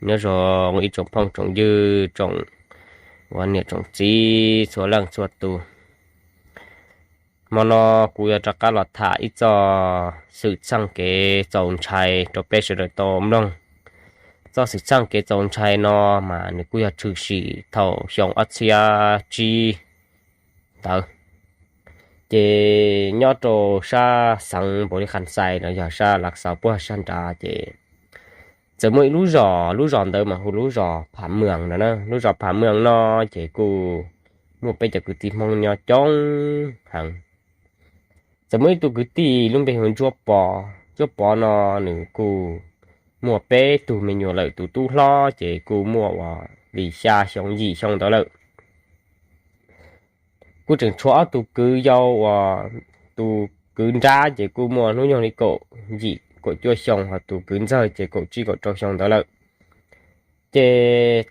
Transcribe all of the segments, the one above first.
Nyob zoo ib tsoom phooj tsoom ywg, tsoom uas niam tsoom txiv txhua leej txhua tus. Hmo no kuv yuav rov qab los tham ib txoj xwm txheej kev txaus ntshai rau peb sawv daws tau mloog. Txoj xwm txheej kev txaus ntshai no mas nws kuj yog tshwm sim thaum xyoo ob txhiab tsib ntawd. Ces nyob rau sab xeev Npaus Lis Khas Xais no yog sab Lav Xaus puag sab nrad ces txawm muaj ib lub zos, lub zos ntawd mas hu lub zos Pham Mwas no na. Lub zos Pham Mwas no ces kuj muaj peb cov kwv tij Hmoob nyob coob heev. Txawm muaj ib tug kwv tij lub npe hu Ntsuab Pov. Ntsuab Pov no nws kuj muaj peb tug me nyuam lawm, tus tub hlob ces kuj muaj uas li xya xyoo yim xyoo ntawd lawm. Kuj tseem tshuav ob tug kwv yau uas tus kwv nrab ces kuj muaj hnub nyoog li kaum yim kaum cuaj xyoo, ho tus kwv ntxawg ces kaum tsib kaum rau xyoo ntawd lawm. Ces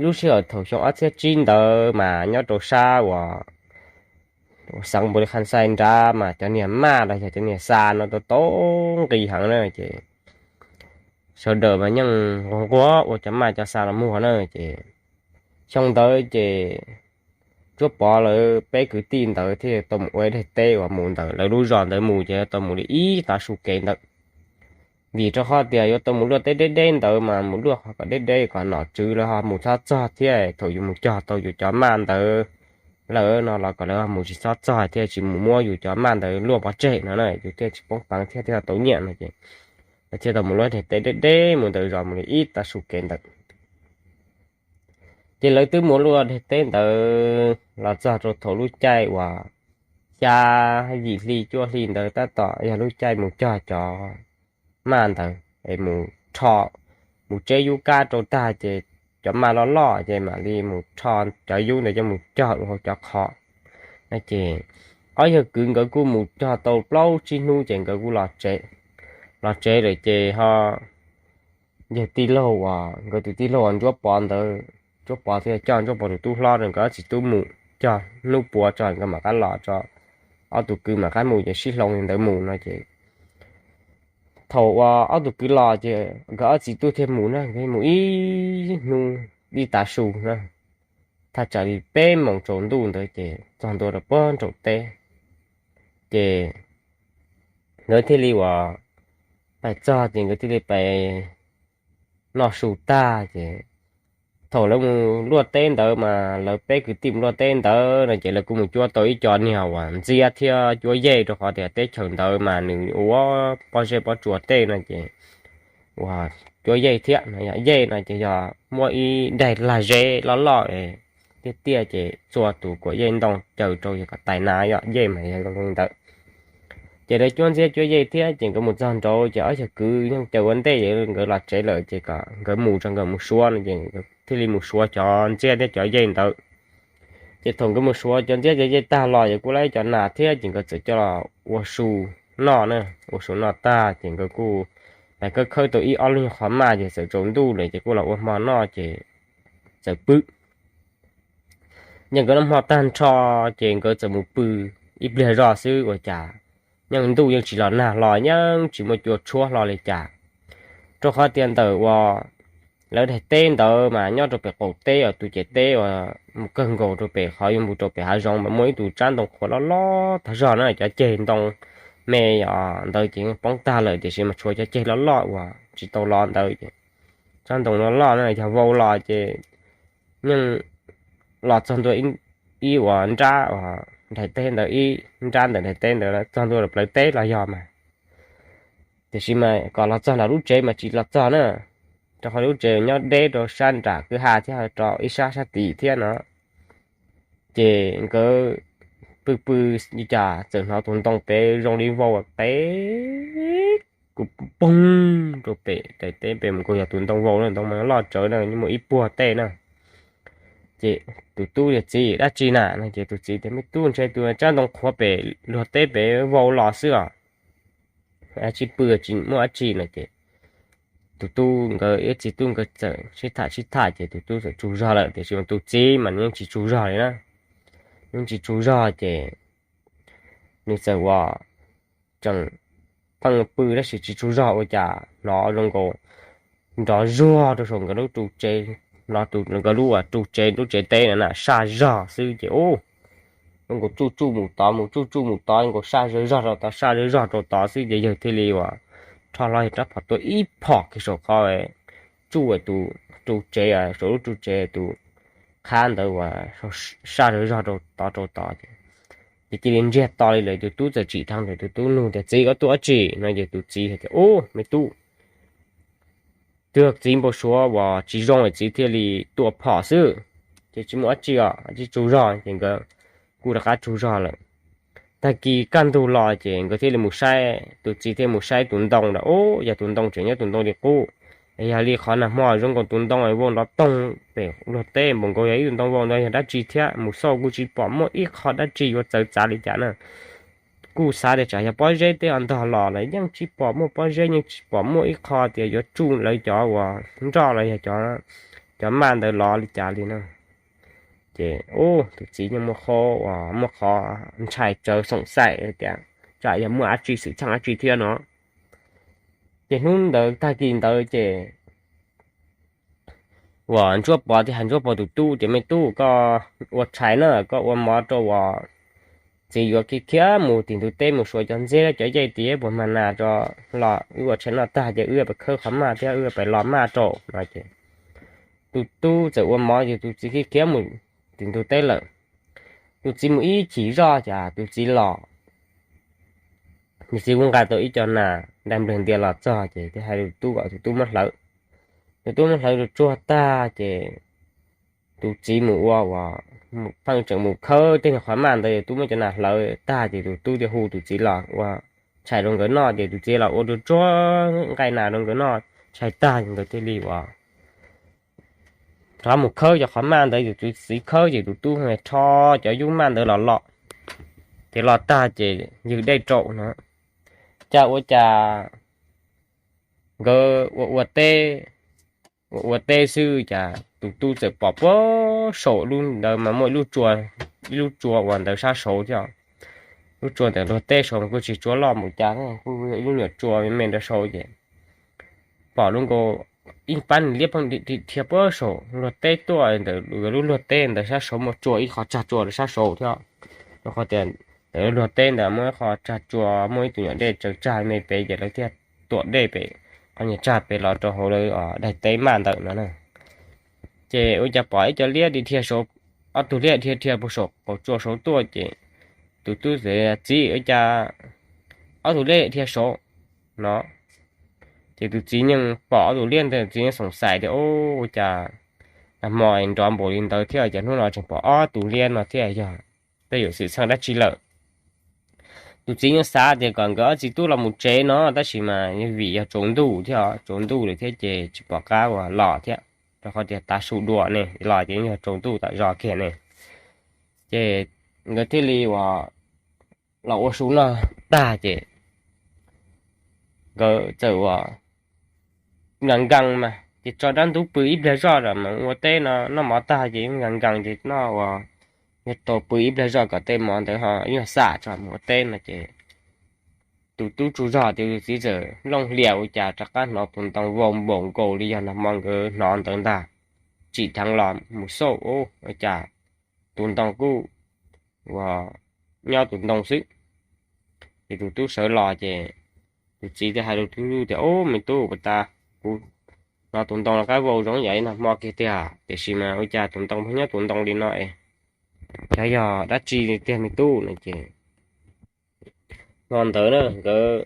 lub sij hawm thaum xyoo ob txhiab tsib ntawd mas nyob rau sab uas xeev Npaus Lis Khas Xais nrad mas cov niag maj los yog cov niag xa no tau tau nqi heev na ces sawv daws mas yeej nquag nquag ua cov maj cov xa los muag na ces xyoo ntawd ces Ntsuab Pov lawv peb kwv tij ntawd thiaj tau mus ua ib daim teb uas mus ntawm lawv lub zos ntawd mus ces tau mus li ib tav su kev ntawd. Vim rau qhov tias yuav tau mus luaj teb deb deb ntawd mas mus luaj qhov kom deb deb kom nom tswv lawv ho mus txhob txog thiab thaum yus mus cog tau yus cov maj ntawd lawm no los kom lawv ho mus tsis txhob txog thiaj tsis mus muab yus cov maj ntawd luaj pov tseg no na, yus thiaj tsis poob peev thiab thiaj tau nyiaj no ces lawv thiaj tau mus luaj daim teb deb deb mus ntawm zos mus li ib tav su kev ntawd. Ces lawv twb mus luaj daim teb ntawd los txog rau thaum lub caij uas xya yim hli cuaj hli ntawd tab tom yog lub caij mus cog cov maj ntawd es mus rho, mus tseb yub kab rau tag ces cov maj loj loj ces mam li mus rho cov yub ntawd coj mus cog hauv cov qhov. No ces ob yawg kwv nkawd kuj mus cog tau plaub tsib hnub ces nkawd kuj los tsev. Los tsev lawm ces ho yawg tij laug uas nkawd tus tij laug uas Ntsuab Pov ntawd, Ntsuab Pov thiaj coj Ntsuab Pov tus tub hlob rau nkawd ob txiv tub mus cog hnub puav tso nkawd mam qab los tso, ob tug kwv mam qab mus ces sib hloov li ntawd mus no ces thaum uas ob tug kwv los ces nkawd ob txiv tub thiaj mus na, nkawd mus ib hnub ib tav su na, thaj tsam li peb moos tsaus ntuj ntawd ces txog ntua rau puag nraum teb. Ces nkawd thiaj li uas pais txog ces nkawd thiaj li pais noj su tag ces thaum lawv mus luaj teb ntawd mas lawv peb kwv tij mus luaj teb ntawd no ces lawv kuj mus cuab tau ib co niag uas ntxiab thiab cuab yej rau qhov tias teb chaws ntawd mas nws ua pob zeb pob tsuas tej no ces uas cuab yej thiab no, yog yej no ces yog muab ib daim lag zeb loj loj tiaj tiaj ces txua tus kuam yej ntoo caws rau yog kom tais na, yog yej mas yog zoo li ntawd. Ces lawv cuab ntxiab cuab yej thiab ces nkawd mus txog nraud ces ob yawg kwv yeej caws ua ntej, nkawd los tsev lawm ces kom nkawd mus tso nkawd mus suav no ces thiaj li mus suav cov ntxiab thiab cov yej ntawd. Ces thaum nkawd mus suav cov ntxiab cov yej tag los ces kuj lawv cov nas thiab ces nkawd txawm coj los ua su noj na, ua su noj tag ces nkawd kuj pais khawb khawb tau ib ob lub nyuag qhov maj ces txawm tsaus ntuj lawm ces kuj los ua hmo noj ces txawm pw. Ces nkawd noj hmo tag nrho ces nkawd txawm mus pw ib pliag zoj xwb ua cas yeej ntuj yeej tsis los nag hlo, yeej tsis muaj cua tshuab hlo li cas. Rau qhov tias ntawm uas lawv daim teb ntawd mas nyob rau pem qaum teb uas tus ciam teb uas mus kawg nkaus rau pem qhov yuav mus rau pem hav zoov mas muaj ib tug tsab ntoo qhuav loj loj tag zog na, cov ceg ntoo me ntawd ces poob tag lawm tiam sis mas tshuav cov ceg loj loj uas tsis tau los ntawd ces tsab ntoo loj loj na yog vau los ces yeej los txog ntua ib uas nrab uas daim teb ntawd, ib nrab ntawm daim teb ntawd txog ntua plawv teb los yog mas, tiam sis mas kom los txog nram lub tsev mas tsis los txog na, rau qhov lub tsev nyob deb rau sab nram kwj ha thiab rau ib sab sab tid thiab no. Ces nkawd pw pw li cas txawm hnov tus ntoo pem zoo li vau pem, kuj poog rau pem daim teb pem mus kuj yog tus ntoo vau na, ntoo mas loj tsawv na, muaj ib puag tej na. Ces tus tub tias, Txiv, dab tsi na? No ces tus txiv tias, Me tub, ntshe tus tsab ntoo qhuav pem luag teb pem vau los xwb os. Dab tsi pw tsis muaj dab tsi no ces tus tub nkawd ib txiv tub nkawd txawm sib tham sib tham ces tus tub txawm tsaug zog lawm, tiam sis tus txiv mas nws yeej tsis tsaug zog li na, yeej tsis tsaug zog ces nws txawm ua tseem pheej pw tab sis tsis tsaug zog ua cas hnov zoo nkaus nrov zuag rau saum nkawd lub ru tsev, no nkawd lub ua ru tsev, lub tsev teb no na saj zog xwb ces ub, nkaus tsuj tsuj mus tod, mus tsuj tsuj mus tod, nkaus saj zog zog rau tod, saj zog zog rau tod xwb ces yawg thiaj li uas rho hlo yawg rab phom tua ib phom kiag saum qhov tsuj tus ru tsev, saum lub ru tsev tus qhab ntawd uas saj zog zog rau tod rau tod ces, ces cia li ntsiag to li lawm. Tus tub txawm tsim dheev tus tub nug tias, Txiv, koj tuaj dab tsi? No ces tus txiv hais tias, Ub, me tub, twb yog txiv npau suav uas tsis zoo es txiv thiaj li tua phom xwb, ces tsis muaj dab tsi os, tsis tsaug zog. Ces nkawd kuj rov qab tsaug zog lawm. Tag kis kaj ntug los ces nkawd thiaj li mus saib, tus txiv thiaj mus saib tus ntoo ntawd, ub, yog tus ntoo tseem nyob tus ntoo li qub, yog li qhov nag hmo zoo nkaus tus ntoo vau nrov toog pem luag teb npaum nkaus yog ib tug ntoo vau ntawd yog dab tsi thiab. Mus xauj kuj tsis pom muaj ib qho dab tsi yuav txawv txav li cas na. Kuj xav tias tsam yog pob zeb tej ntog los lawm, yeej tsis pom muaj pob zeb, yeej tsis pom muaj ib qho tias yuav tsuj lawv cov uas nroj los yog cov maj ntawd los li cas li na. Ces ub, tus txiv yeej muaj qhov uas muaj qhov ntshai tsawv xoom xaim tias tsam yog muaj dab tsi xwm txheej dab tsi thiab no. Ces hnub ntawd tag kis ntawd ces uas Ntsuab Pov thiaj hais Ntsuab Pov tus tub tias, Me tub, koj ua tshais na, koj ua mov rau uas txiv yuav khiav khiav mus tim ntug teb mus suav cov ntxhiab cov yaij tim puas mag nas rau los wb ua tshais noj tag ces wb pais khawb qhov maj thiab wb pais los maj rau no ces tus tub txawm ua mov ces tus txiv khiav khiav mus tim ntug teb lawm. Tus txiv mus ib chim zoj ces tus txiv los, tus txiv kuj nqa tau ib co nas dai nplawg ntias los txog ces thiaj hais tus tub kom tus tub muab hlawv. Tus tub muab hlawv rau tsuag tag ces tus txiv mus ua uas pheej tseem mus khawb tej qhov maj ntawd, tus tub muab cov nas hlawv tag ces tus tub thiaj hu tus txiv los ua tshais rau nkawd noj ces tus txiv los ua tsuag tsuag nqaij nas rau nkawd noj. Tshais tag ces nkawd thiaj li uas rov mus khawb cov qhov maj ntawd, tus txiv khawb ces tus tub rho cov yub maj ntawd los los, ces los tag ces ywg dej rau no. Cas ua cas nkawd ua ua teb, ua ua teb xwb cas tus tub txawm pom puag saum lub ntawd mas muaj ib lub tsua, ib lub tsua uas ntawd sab saud thiab. Lub tsua ntawm luag teb saud mas kuj tsis tshua loj npaum cas, kuj yog ib lub nyuam tsua me me ntawd saud ces pom lub nkaus ib pab niag liab pheej dhia puag saum luag teb tuaj ntawm lub luag teb ntawd sab saud, muaj tsua ib qho tsag tsua rau sab saud thiab. Rau qhov tias ntawm lub luag teb ntawd muaj ib qho tsag tsua, muaj ib tug nyuam dej tsaws tsag me pem ces lawv thiaj tuam dej pem qhov niag tsag pem los rau hauv lawv daig teb maj ntawm no na. Ces ua cas pom ib co liab dhia saud, ob tug liab dhia dhia puag saum qaum tsua saud tuaj ces tus tub txawm, Txiv, ua cas ob tug liab dhia saud no? Ces tus txiv yeej pom ob tug liab ntawd, tus txiv yeej xoom xaim tias, Ub, ua cas nag hmo nrov npaum li ntawd thiab cas hnub no tseem pom ob tug liab no thiab, yog tej yam xwm txheej dab tsi lawm? Tus txiv yeej xav tias kom nkawd ob txiv tub los mus tsev no tab sis mas vim yog tsaus ntuj thiab, tsaus ntuj lawm thiab ces tsis pom qab uas los thiab, rau qhov tias tav su dua ne, los ces yog tsaus ntuj tom zos kiag ne. Ces nkawd thiaj li uas los ua su noj tag ces nkawd txawm uas nkees nkees mas ces tso dab ntub pw ib pliag zoj los mas ua teb no, noj mov tag ces nkees nkees ces noj uas yog tau pw ib pliag zoj kom tej mov ntawd ho yog xam tso mus ua teb no ces tus tub tsaug zog tias tus txiv txawm looj hlias ua cas rov qab hnov tus ntoo vau npaum nkaus li yog nag hmo nkawd hnov ntawd ntag. Tsim dheev los mus xauj, ua cas tus ntoo kuj uas nyob tus ntoo xwb. Ces tus tub sawv los ces tus txiv thiaj hais rau tus tub tias, Ub, me tub, puas tas kuv hnov tus ntoo rov qab vau zoo yam li nag hmo kiag tiag, tiam sis mas ua cas tus ntoo pheej nyob tus ntoo li no es xyov yog dab tsi tiag me tub? No ces hmo ntawd na nkawd,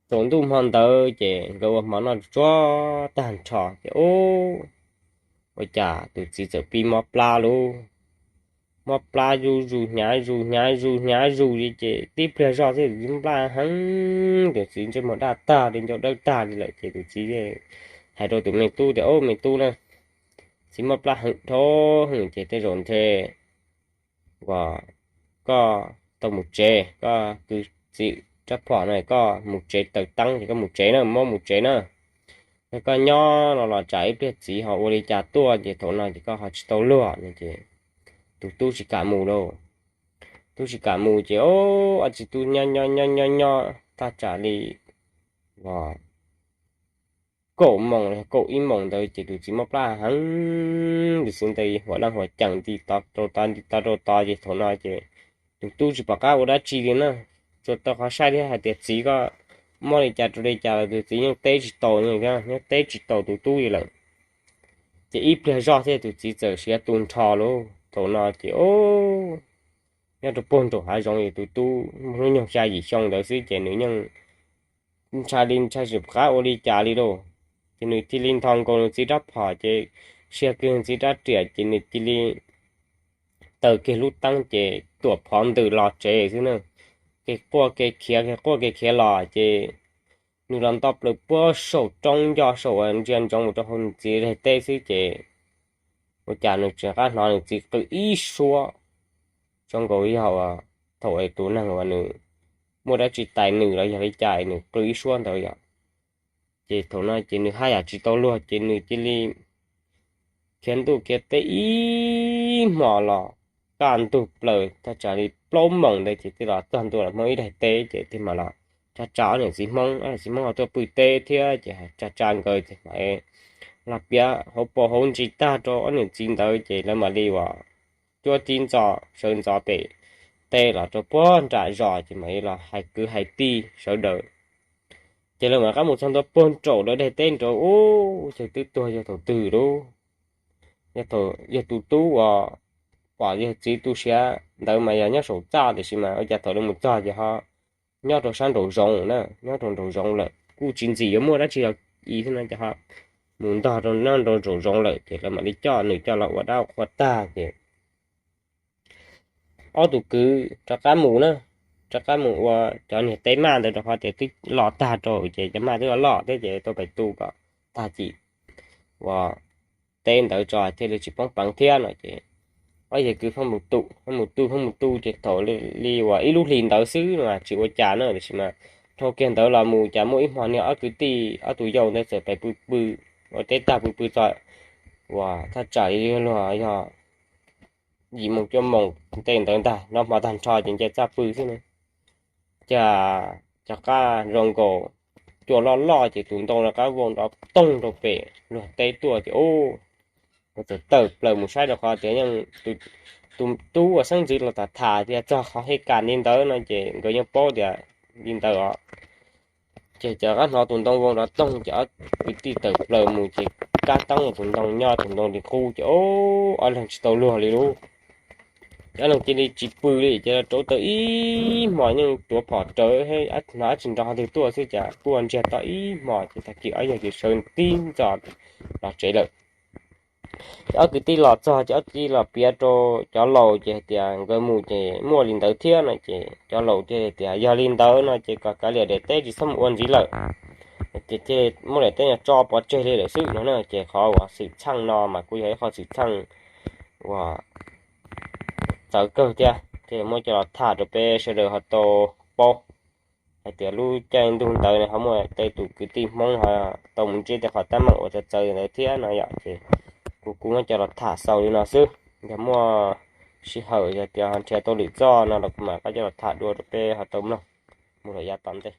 tsaus ntuj hmo ntawd ces nkawd ua hmo noj tsuag tag nrho ces ub, ua cas tus txiv txawm pib mob plab lauj. Mob plab zuj zus hnyav zus hnyav zus hnyav zus li ces tib pliag zoj xwb tus txiv mob plab heev, tus txiv ntsej muag daj tag li ncau dawb tag li lawm ces tus txiv hais rau tus me tub tias, Ub, me tub na, txiv mob plab heev dhau heev ces tej zaum ntshe uas koj tau mus tsev, koj kwv txiv rab phom no koj mus tsev taws teeb ces koj mus tsev na, mob mus tsev na. Yog koj nyob no los tsam ib pliag txiv ho ua li cas tuaj ces thaum no ces koj ho tsis tau luag no ces tus tub tsis kam mus lauj. Tub tsis kam mus ces ob txiv tub nyob nyob nyob nyob nyob thaj tsam li uas kaum moos los kaum ib moos ntawd ces tus txiv mob plab heev, tus txiv ntawd huam leej huam ceem nti tod rau tod nti tod rau tod ces thaum no ces tus tub tsis pom qab ua dab tsi li na. Tsuas tau qhov saib thiab hais tias txiv koj mob li cas rau li cas los tus txiv yeej teb tsis tau, yeej teb tsis tau tus tub li lawm. Ces ib pliag zoj thiab tus txiv txawm siav tu nrho lauj. Thaum no ces nyob rau puag nraum hav zoov es tus tub muaj hnub nyoog xya yim xyoo ntawd xwb ces nws yeej ntshai li ntshai tsis pom qab ua li cas li lauj. Ces nws cia li nthos nkaus nws txiv rab phom ces sia kiag nws txiv rab riam ces nws cia li taws kiag lub teeb ces tuam phov ntws los tsev xwb na. Kev quaj kev khiav kev quaj kev khiav los ces nws los nto plaws puag saum roob nco saum uas ntsia ntsoov mus rau hauv nws txiv daim teb xwb ces ua cas nws tseem qab hnov nws txiv qw ib suab zoo nkaus yog thaum tus neeg uas nws muaj dab tsi tais nws los yog li cas nws qw ib suab ntawd yom. Ces thaum no ces nws haj yam tsis tau luag ces nws cia li khiav ntuj khiav teb ib hmos los kaj ntug plaws thaj tsam li plaub moos ntawd ces twb los txog ntua lawm Hmoob ib daim teb ces thiaj mam los tsa tsa ob niam txiv Hmoob, ob niam txiv Hmoob ho tuaj pw teb thiab ces tsa tsa nkawd ces mam los piav hauv paus hauv ntsis tag rau ob niam txiv ntawd ces lawv mam li uas cuab tib ntxov sawv ntxov pem teb los rau puag nram zos ces mam li los hais kwv hais tij sawv daws. Ces lawv mam qab mus txog ntua puag nraum lawv daim teb nraud ub, ces twb tuag yog thaum twg lauj. Yog tus tub uas pom yawg txiv tu siav ntawd mas yog nyob saum txaj tiam sis mas ua cas thaum lawv mus txog ces ho nyob rau sab nraum zoov na, nyob rau nraum zoov lawm kuj tsis ntxim yuav muaj dab tsi los i thiab no ces ho mus ntog rau nyob rau nraum zoov lawm ces lawv mam li coj nws coj los ua dab ua qhua tag ces ob tug kwv rov qab mus na, rov qab mus ua cov niag teb maj ntawd rau qhov tias twb los tag rau ces cov maj twb loj loj thiab ces tau pem tu kom tag cim uas teb ntawd tso thiaj li tsis poob peev thiab no ces ob yawg kwv pheej mus tu pheej mus tu pheej mus tu ces thaum li uas ib lub hlis ntawd xwb mas tsis ua cas na tiam sis mas dhau kiag ntawd los mus cas muaj ib hmo niag ob kwv tij ob tug yau ntawd txawm pem pw pw ua teb tag pw pw txog uas thaj tsam li luag yog yim moos cuaj moos ntej ntawd ntag, nov hmo tag nrho ces nce txaj pw xwb na. Cas cov qab zoo nkaus cua loj loj ces tus ntoo rov qab vau nrov toog rau pem luag teb tuaj ces ub, nkawd txawm tawm plaws mus saib rau qhov tias yeej tus tub uas xeeb ntxwv los tham tham tias txog qhov hej kam li ntawd no ces nkawd yeej paub tias li ntawd os. Ces cov qab hnov tus ntoo vau nrov toog ces ob kwv tij tawm plaws mus ces kab teeb tus ntoo nyob tus ntoo li qub ces ob leeg tsis tau luag li lauj. Ces ob leeg cia li tsis pw li ces rauv taws ib hmos yeej tuav phom rawv hnov dab tsi nrov qhov twg tuaj xwb cas kuj ua ntsiag to ib hmos ces tag kis ob yawg ces sawv tib ntxov los tsev lawm. Ces ob kwv tij los txog ces ob kwv tij los piav rau cov laus ces hais tias nkawd mus ces muaj li ntawd thiab no ces cov laus thiaj hais tias yog li ntawd no ces kom kav liam daim teb tsis txhob mus ua ntxiv lawm, ces thiaj muab daim teb no tso pov tseg li lawm xwb no na. Ces qhov uas xwm txheej no mas kuj yog ib qho xwm txheej uas txawv kawg thiab thiaj muab coj los tham rau peb sawv daws ho tau paub hais tias lub caij ntuj ntawd ho muaj tej tus kwv tij Hmoob ho tau mus ntsib tej qhov teeb meem uas txawv txawv ntawd thiab no yom. Ces kuv kuj muab coj los tham xaus li no xwb, yog muaj sij hawm yog tias ho nrhiav tau lwm zaj no los kuv mam rov qab coj los tham dua rau peb ho tau mloog mus lawm yav tom ntej.